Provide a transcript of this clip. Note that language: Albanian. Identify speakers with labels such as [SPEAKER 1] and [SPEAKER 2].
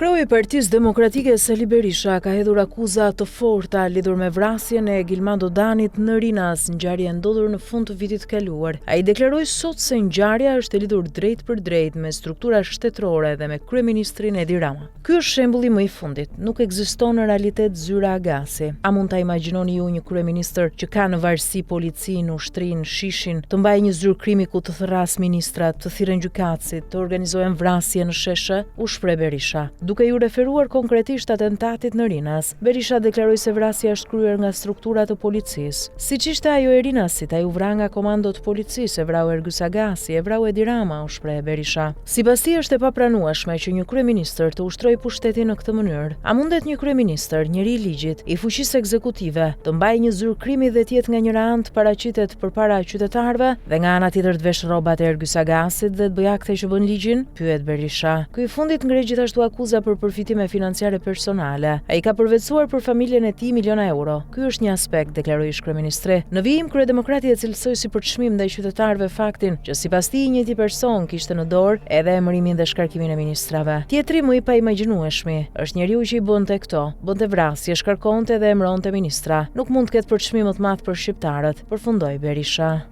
[SPEAKER 1] Kreu i Partisë Demokratike Sali Berisha ka hedhur akuza të forta lidhur me vrasjen e Gilmando Danit në Rinas, ngjarje e ndodhur në fund të vitit të kaluar. Ai deklaroi sot se ngjarja është e lidhur drejtpërdrejt me struktura shtetërore dhe me kryeministrin Edi Rama. Ky është shembulli më i fundit. Nuk ekziston në realitet zyra Agasi. A mund ta imagjinoni ju një kryeministër që ka në varësi policinë, ushtrinë, SHISH-in, të mbajë një zyrë krimi ku të thërrasë ministrat, të thirren gjykatësit, të organizohen vrasje në sheshe? U shpreh Berisha. Duke iu referuar konkretisht atentatit në Rinas, Berisha deklaroi se vrasja është kryer nga struktura të policisë. Siç ishte ajo e Rinasit, ai u vra nga komando të policisë, e vrau Ergys Agasi, e vrau Edi Rama, u shpreh Berisha. Sipas tij është e papranueshme që një kryeministër të ushtrojë pushtetin në këtë mënyrë. A mundet një kryeministër, njeri i ligjit, i fuqisë ekzekutive, të mbajë një zyrë krimi dhe të jetë nga njëra anë të paraqitet përpara qytetarëve dhe nga ana tjetër të veshë rrobat e Ergys Agasit dhe të bëjë akte që bën ligjin? Pyet Berisha. Ky i fundit ngre gjithashtu akuza për përfitime financiare personale. Ai ka përvetësuar për familjen e tij miliona euro. Ky është një aspekt, deklaroi ish-kryeministri. Në vijim, kryedemokrati e cilësoi si përçmim ndaj qytetarëve faktin që sipas tij i njëjti person kishte në dorë edhe emërimin dhe shkarkimin e ministrave. Tjetri, më i paimagjinueshmi, është njeriu që i bënte këto, bënte vrasje, shkarkonte dhe emëronte ministra. Nuk mund të ketë përçmim më të madh për shqiptarët, përfundoi Berisha.